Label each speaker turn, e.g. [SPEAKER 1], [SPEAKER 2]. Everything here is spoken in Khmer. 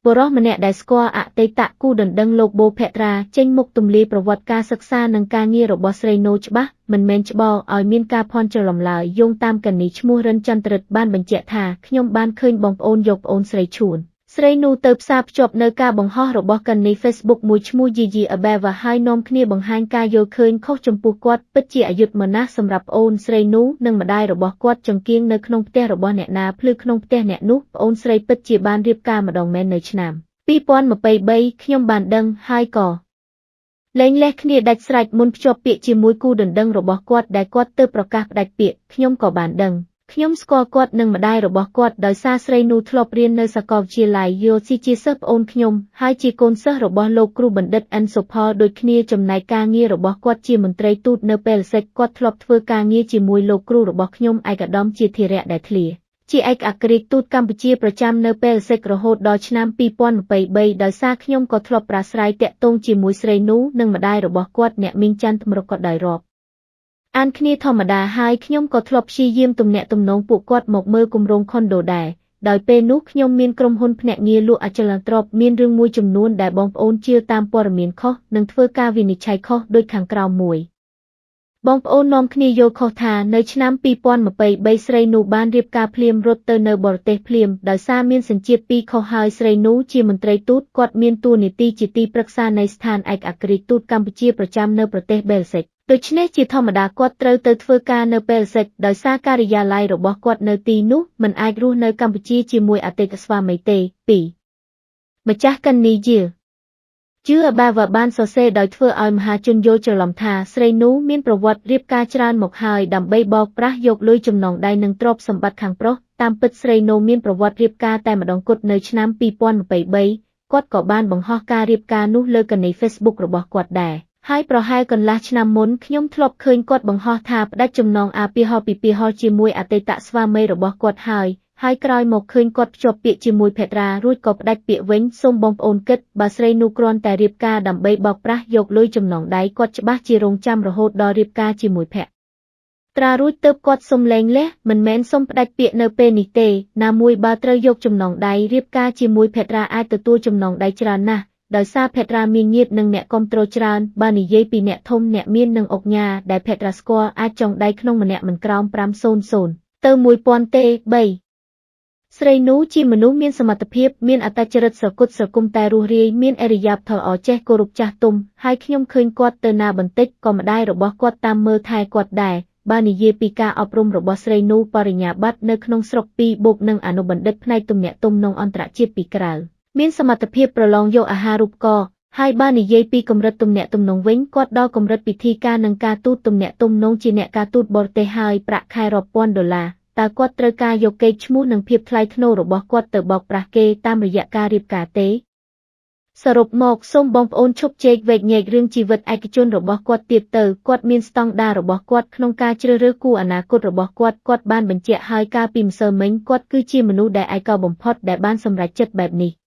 [SPEAKER 1] បុរសម្នាក់ដែលស្គាល់អតីតគូដណ្ដឹងលោកបូ ភក្ត្រាចេញមុខទម្លាយប្រវត្តិការសិក្សានិងការងាររបស់ស្រីណូច្បាស់មិនមែនច្បល់ឲ្យមានការភ័ន្តច្រឡំឡើយយោងតាមកណីឈ្មោះរិនចន្ទរិទ្ធបានបញ្ជាក់ថាខ្ញុំបានឃើញបងប្អូនយកប្អូនស្រីឈួនស្រីនូទៅផ្សារភ្ជាប់នៅការបង្ហោះរបស់កណី Facebook មួយឈ្មោះ Gigi Abeva ហើយនាំគ្នាបង្ហាញការយល់ឃើញខុសចំពោះគាត់ពិតជាអយុត្តិមណាស់សម្រាប់ប្អូនស្រីនូនិងម្ដាយរបស់គាត់ចង្គៀងនៅក្នុងផ្ទះរបស់អ្នកណាភ្លឺក្នុងផ្ទះអ្នកនោះប្អូនស្រីពិតជាបានរៀបការម្ដងមែននៅឆ្នាំ2023ខ្ញុំបានដឹងហើយក៏លែងលះគ្នាដាច់ស្រេចមុនភ្ជាប់ពាក្យជាមួយគូដណ្ដឹងរបស់គាត់ដែលគាត់ទើបប្រកាសផ្ដាច់ពាក្យខ្ញុំក៏បានដឹងខ្ញុំស្គាល់គាត់និងម្ដាយរបស់គាត់ដោយសារស្រីនោះធ្លាប់រៀននៅសាកលវិទ្យាល័យយោស៊ីជាសិស្សប្អូនខ្ញុំហើយជាកូនសិស្សរបស់លោកគ្រូបណ្ឌិតអិនសុផលដូចគ្នាចំណែកការងាររបស់គាត់ជាមន្ត្រីទូតនៅបែលហ្សិកគាត់ធ្លាប់ធ្វើការងារជាមួយលោកគ្រូរបស់ខ្ញុំឯកឧត្តមជាធិរៈដែលធ្លាជាឯកអគ្គរដ្ឋទូតកម្ពុជាប្រចាំនៅបែលហ្សិករហូតដល់ឆ្នាំ2023ដោយសារខ្ញុំក៏ធ្លាប់ប្រាស្រ័យទាក់ទងជាមួយស្រីនោះនិងម្ដាយរបស់គាត់អ្នកមីងច័ន្ទមរកតដោយរាប់អានគ្នាធម្មតាហើយខ្ញុំក៏ធ្លាប់ព្យាយាមទំនាក់ទំនងពួកគាត់មកមើលគម្រោងខុនដូដែរដោយពេលនោះខ្ញុំមានក្រុមហ៊ុនភ្នាក់ងារលក់អចលនទ្រព្យមានរឿងមួយចំនួនដែលបងប្អូនជឿតាមព័ត៌មានខុសនិងធ្វើការវិនិច្ឆ័យខុសដូចខាងក្រោមមួយបងប្អូននាំគ្នាយល់ខុសថានៅឆ្នាំ2023ស្រីនោះបានរៀបការភ្លាមរត់ទៅនៅបរទេសភ្លាមដោយសារមានសញ្ជាតិពីរខុសហើយស្រីនោះជាមន្ត្រីទូតគាត់មានតួនាទីជាទីប្រឹក្សានៃស្ថានឯកអគ្គរដ្ឋទូតកម្ពុជាប្រចាំនៅប្រទេសបែលហ្សិកដូច្នេះជាធម្មតាគាត់ត្រូវទៅធ្វើការនៅបែលហ្សិកដោយសារការិយាល័យរបស់គាត់នៅទីនោះមិនអាចរស់នៅកម្ពុជាជាមួយអតីតស្វាមីទេ2ម្ចាស់កណ្នីជាជឿអបាវបានសរសេរដោយធ្វើឲ្យមហាជនយល់ច្រឡំថាស្រីនោះមានប្រវត្តិរៀបការច្រើនមកហើយដើម្បីបោកប្រាស់យកលុយចំណងដៃនិងទ្រព្យសម្បត្តិខាងប្រុសតាមពិតស្រីនោះមានប្រវត្តិរៀបការតែម្ដងគត់នៅឆ្នាំ2023គាត់ក៏បានបង្ហោះការរៀបការនោះលើគណនី Facebook របស់គាត់ដែរហើយប្រហែលកន្លះឆ្នាំមុនខ្ញុំធ្លាប់ឃើញគាត់បង្ហោះថាផ្ដាច់ចំណងអាពាហ៍ពិពាហ៍ជាមួយអតីតស្វាមីរបស់គាត់ហើយហើយក្រោយមកឃើញគាត់ភ្ជាប់ពាក្យជាមួយភត្រារួចក៏ផ្ដាច់ពាក្យវិញសូមបងប្អូនគិតបើស្រីនោះគ្រាន់តែរៀបការដើម្បីបោកប្រាស់យកលុយចំណងដៃគាត់ច្បាស់ជារងចាំរហូតដល់រៀបការជាមួយភត្រារួចទើបគាត់សុំលែងលះមិនមែនសុំផ្ដាច់ពាក្យនៅពេលនេះទេណាមួយបើត្រូវយកចំណងដៃរៀបការជាមួយភត្រាអាចទទួលចំណងដៃច្រើនណាស់ដោយសារភត្រាមានញាតិនិងអ្នកគាំទ្រច្រើនបើនិយាយពីអ្នកធំអ្នកមាននិងឧកញ៉ាដែលភត្រាស្គាល់អាចចង់ដៃក្នុងម្នាក់មិនក្រោម500ទៅ1000ទេ3ស្រីនោះជាមនុស្សមានសមត្ថភាពមានអត្តចរិតស្រគត់ស្រគំតែរស់រាយមានឥរិយាបថល្អចេះគោរពចាស់ទុំហើយខ្ញុំឃើញគាត់ទៅណាបន្តិចក៏ម្ដាយរបស់គាត់តាមមើលថែគាត់ដែរបើនិយាយពីការអប់រំរបស់ស្រីនោះបរិញ្ញាបត្រនៅក្នុងស្រុក2បូកនឹងអនុបណ្ឌិតផ្នែកទំនាក់ទំនងអន្តរជាតិពីក្រៅមានសមត្ថភាពប្រឡងយកអាហារូបករណ៍ហើយបើនិយាយពីកម្រិតទំនាក់ទំនងវិញគាត់ដល់កម្រិតពិធីការនិងការទូតទំនាក់ទំនងជាអ្នកការទូតបរទេសហើយប្រាក់ខែរាប់ពាន់ដុល្លារតើគាត់ត្រូវការយកកេរ្តិ៍ឈ្មោះនិងភាពថ្លៃថ្នូររបស់គាត់ទៅបោកប្រាស់គេតាមរយៈការរៀបការទេសរុបមកសូមបងប្អូនឈប់ជែកវែកញែករឿងជីវិតឯកជនរបស់គាត់ទៀតទៅគាត់មានស្តង់ដាររបស់គាត់ក្នុងការជ្រើសរើសគូអនាគតរបស់គាត់គាត់បានបញ្ជាក់ហើយកាលពីម្សិលមិញគាត់គឺជាមនុស្សដែលឯកោបំផុតដែលបានសម្រេចចិត្តបែបនេះ។